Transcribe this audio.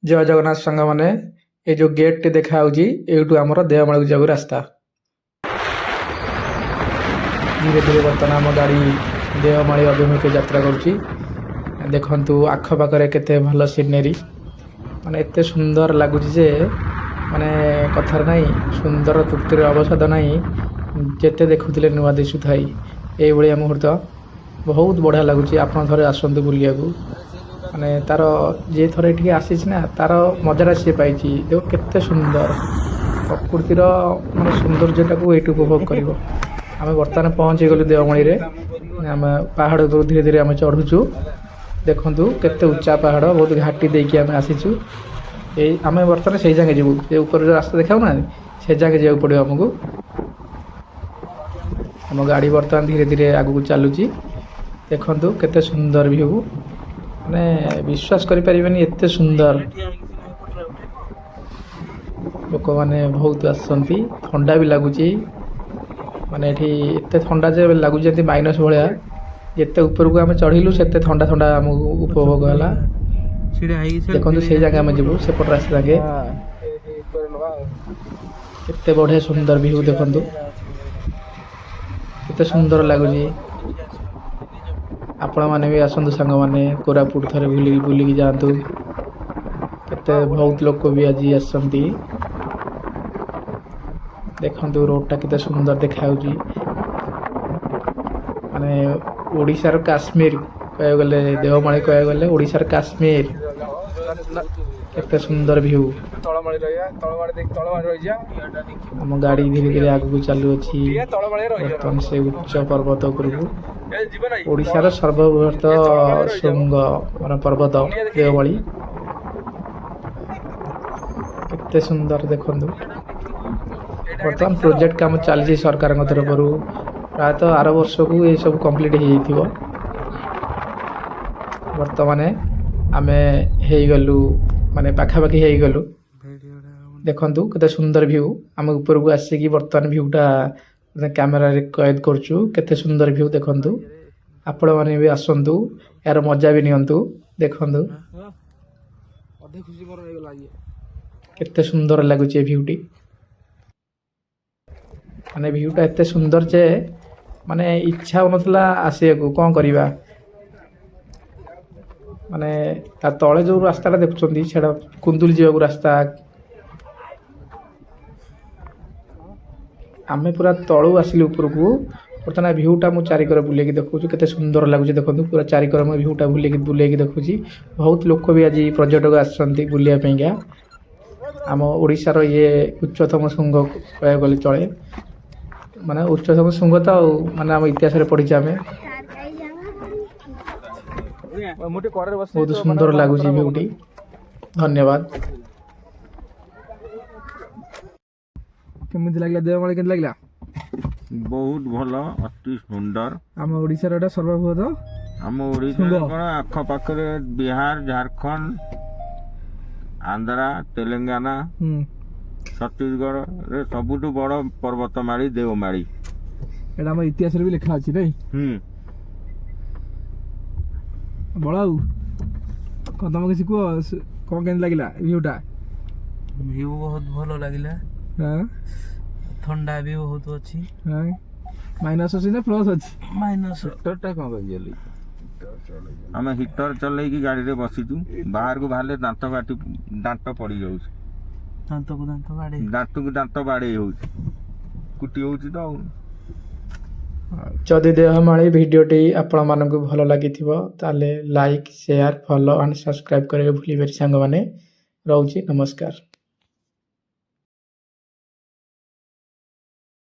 ଜୟ ଜଗନ୍ନାଥ ସାଙ୍ଗମାନେ। ଏଇ ଯୋଉ ଗେଟ୍ଟି ଦେଖାଯାଉଛି, ଏଇଠୁ ଆମର ଦେଓମାଳିକୁ ଯିବାକୁ ରାସ୍ତା। ଧୀରେ ଧୀରେ ବର୍ତ୍ତମାନ ଆମ ଗାଡ଼ି ଦେଓମାଳି ଅଭିମୁଖେ ଯାତ୍ରା କରୁଛି। ଦେଖନ୍ତୁ, ଆଖପାଖରେ କେତେ ଭଲ ସିନେରୀ। ମାନେ ଏତେ ସୁନ୍ଦର ଲାଗୁଛି ଯେ, ମାନେ କଥାରେ ନାହିଁ, ସୁନ୍ଦର ତୃପ୍ତିର ଅବସାଦ ନାହିଁ, ଯେତେ ଦେଖୁଥିଲେ ନୂଆ ଦିଶୁଥାଇ। ଏଇଭଳିଆ ମୁହୂର୍ତ୍ତ ବହୁତ ବଢ଼ିଆ ଲାଗୁଛି। ଆପଣ ଥରେ ଆସନ୍ତୁ ବୁଲିବାକୁ। ମାନେ ତାର ଯିଏ ଥରେ ଏଠିକି ଆସିଛି ନା, ତାର ମଜାଟା ସିଏ ପାଇଛି। ଦେଖ କେତେ ସୁନ୍ଦର ପ୍ରକୃତିର, ମାନେ ସୌନ୍ଦର୍ଯ୍ୟଟାକୁ ଏଇଠି ଉପଭୋଗ କରିବ। ଆମେ ବର୍ତ୍ତମାନ ପହଞ୍ଚିଗଲୁ ଦେଓମାଳିରେ। ଆମେ ପାହାଡ଼ ଉପରକୁ ଧୀରେ ଧୀରେ ଆମେ ଚଢ଼ୁଛୁ। ଦେଖନ୍ତୁ କେତେ ଉଚ୍ଚା ପାହାଡ଼, ବହୁତ ଘାଟି ଦେଇକି ଆମେ ଆସିଛୁ। ଏଇ ଆମେ ବର୍ତ୍ତମାନ ସେଇ ଯାକେ ଯିବୁ। ସେ ଉପରେ ଯେଉଁ ରାସ୍ତା ଦେଖାଉନାହାନ୍ତି, ସେ ଯାକେ ଯିବାକୁ ପଡ଼ିବ ଆମକୁ। ଆମ ଗାଡ଼ି ବର୍ତ୍ତମାନ ଧୀରେ ଧୀରେ ଆଗକୁ ଚାଲୁଛି। ଦେଖନ୍ତୁ କେତେ ସୁନ୍ଦର ଭିଉ, ମାନେ ବିଶ୍ୱାସ କରିପାରିବେନି, ଏତେ ସୁନ୍ଦର। ଲୋକମାନେ ବହୁତ ଆସନ୍ତି। ଥଣ୍ଡା ବି ଲାଗୁଛି। ମାନେ ଏଠି ଏତେ ଥଣ୍ଡା ଯେ ଲାଗୁଛି ଯେମିତି ମାଇନସ୍ ଭଳିଆ। ଯେତେ ଉପରକୁ ଆମେ ଚଢ଼ିଲୁ, ସେତେ ଥଣ୍ଡା ଥଣ୍ଡା ଆମକୁ ଉପଭୋଗ ହେଲା। ଦେଖନ୍ତୁ, ସେଇ ଜାଗା ଆମେ ଯିବୁ, ସେପଟ ରାସ୍ତା ଯାକେ। କେତେ ବଢ଼ିଆ ସୁନ୍ଦର ଭିଉ ଦେଖନ୍ତୁ, କେତେ ସୁନ୍ଦର ଲାଗୁଛି। ଆପଣମାନେ ବି ଆସନ୍ତୁ ସାଙ୍ଗମାନେ, କୋରାପୁଟ ଥରେ ବୁଲିକି ବୁଲିକି ଯାଆନ୍ତୁ। କେତେ ବହୁତ ଲୋକ ବି ଆଜି ଆସିଛନ୍ତି। ଦେଖନ୍ତୁ, ରୋଡ଼ଟା କେତେ ସୁନ୍ଦର ଦେଖାଯାଉଛି। ମାନେ ଓଡ଼ିଶାର କାଶ୍ମୀର କହିବାକୁ ଗଲେ, ଦେଓମାଳି କହିବାକୁ ଗଲେ ଓଡ଼ିଶାର କାଶ୍ମୀର। କେତେ ସୁନ୍ଦର ଭିଉ। ତଳମାଳି ରହିବା, ତଳମାଳି ଦେଖି, ତଳମାଳି ରହିଯିବା। ଆମ ଗାଡ଼ି ଧୀରେ ଧୀରେ ଆଗକୁ ଚାଲୁଅଛି। ଟିକେ ତଳମାଳି ରହିଯିବା। ବର୍ତ୍ତମାନ ସେ ଉଚ୍ଚ ପର୍ବତ ଉପରକୁ। ଏ ଯିବ ନାଇଁ। ଓଡ଼ିଶାର ସର୍ବବୃହତ ଶୃଙ୍ଗ, ମାନେ ପର୍ବତ ଦେଓମାଳି। କେତେ ସୁନ୍ଦର ଦେଖନ୍ତୁ। ବର୍ତ୍ତମାନ ପ୍ରୋଜେକ୍ଟ କାମ ଚାଲିଛି ସରକାରଙ୍କ ତରଫରୁ। ପ୍ରାୟତଃ ଆର ବର୍ଷକୁ ଏସବୁ କମ୍ପ୍ଲିଟ୍ ହେଇଯାଇଥିବ। ବର୍ତ୍ତମାନ ଆମେ ହେଇଗଲୁ, ମାନେ ପାଖାପାଖି ହେଇଗଲୁ। ଦେଖନ୍ତୁ କେତେ ସୁନ୍ଦର ଭିଉ। ଆମେ ଉପରକୁ ଆସିକି ବର୍ତ୍ତମାନ ଭିଉଟା କ୍ୟାମେରାରେ କଏଦ କରୁଛୁ। କେତେ ସୁନ୍ଦର ଭିଉ ଦେଖନ୍ତୁ। ଆପଣମାନେ ବି ଆସନ୍ତୁ, ଏହାର ମଜା ବି ନିଅନ୍ତୁ। ଦେଖନ୍ତୁ। ଅଧେ ଖୁସି ମୋର ହେଇଗଲା ଇଏ। କେତେ ସୁନ୍ଦର ଲାଗୁଛି ଏ ଭିଉଟି। ମାନେ ଭିଉଟା ଏତେ ସୁନ୍ଦର ଯେ, ମାନେ ଇଚ୍ଛା ହେଉନଥିଲା ଆସିବାକୁ। କ'ଣ କରିବା? ମାନେ ତା ତଳେ ଯେଉଁ ରାସ୍ତାଟା ଦେଖୁଛନ୍ତି, ସେଇଟା କୁନ୍ଦୁଲି ଯିବାକୁ ରାସ୍ତା। ଆମେ ପୁରା ତଳୁ ଆସିଲୁ ଉପରକୁ। ବର୍ତ୍ତମାନ ଭିଉଟା ମୁଁ ଚାରିକର ବୁଲେଇକି ଦେଖାଉଛି, କେତେ ସୁନ୍ଦର ଲାଗୁଛି ଦେଖନ୍ତୁ। ପୁରା ଚାରିକର ମୁଁ ଭିଉଟା ବୁଲେଇକି ବୁଲେଇକି ଦେଖୁଛି। ବହୁତ ଲୋକ ବି ଆଜି ପର୍ଯ୍ୟଟକ ଆସିଛନ୍ତି ବୁଲିବା ପାଇଁକା। ଆମ ଓଡ଼ିଶାର ଇଏ ଉଚ୍ଚତମ ଶୃଙ୍ଗ କହିବାକୁ ଗଲେ ଚଳେ। ମାନେ ଉଚ୍ଚତମ ଶୃଙ୍ଗ ତ ଆଉ, ମାନେ ଆମ ଇତିହାସରେ ପଢ଼ିଛେ ଆମେ। ମୁଁ ଟିକେ କରରେ ବସି। ବହୁତ ସୁନ୍ଦର ଲାଗୁଛି ଭିଉଟି। ଧନ୍ୟବାଦ। କେମିତି ଲାଗିଲା ଦେଓମାଳି? କେମିତି ଲାଗିଲା? ବହୁତ ଭଲ, ଅତି ସୁନ୍ଦର। ଆମ ଓଡ଼ିଶାର ଏଟା ସର୍ବବୃହତ ଆମ ଓଡ଼ିଶାରେ କ'ଣ, ଆଖପାଖରେ ବିହାର, ଝାଡ଼ଖଣ୍ଡ, ଆନ୍ଧ୍ରା, ତେଲେଙ୍ଗାନା, ଛତିଶଗଡ଼ରେ ସବୁଠୁ ବଡ଼ ପର୍ବତମାଳି ଦେଓମାଳି। ଏଇଟା ଆମ ଇତିହାସରେ ବି ଲେଖା ଅଛି, ନାଇଁ? ହୁଁ। ବଳାଉ, କ'ଣ ତମେ କିଛି କୁହ? କ'ଣ କେମିତି ଲାଗିଲା ଭିଉଟା? ଭିଉ ବହୁତ ଭଲ ଲାଗିଲା। ଥଣ୍ଡା ବି ବହୁତ ଅଛି। ହଁ, ମାଇନସ୍ ଅଛି ନା ପ୍ଲସ୍ ଅଛି? ମାଇନସ୍। ହିଟରଟା କ'ଣ ପାଇଁ ଜଲେଇ? ଆମେ ହିଟର ଚଲେଇକି ଗାଡ଼ିରେ ବସିଛୁ। ବାହାରକୁ ବାହାରିଲେ ଦାନ୍ତ କାଟି, ଦାନ୍ତ ପଡ଼ିଯାଉଛି। ଦାନ୍ତକୁ ଦାନ୍ତ ବାଡ଼େଇ। ଦାନ୍ତକୁ ଦାନ୍ତ ବାଡ଼େଇ ହେଉଛି, କୁଟି ହେଉଛି ତ ଆଉ। ଯଦି ଦେଓମାଳି ଭିଡ଼ିଓଟି ଆପଣମାନଙ୍କୁ ଭଲ ଲାଗିଥିବ, ତାହେଲେ like, share, follow and subscribe କରିବାକୁ ଭୁଲିବେନି ସାଙ୍ଗମାନେ। ରହୁଛି, ନମସ୍କାର।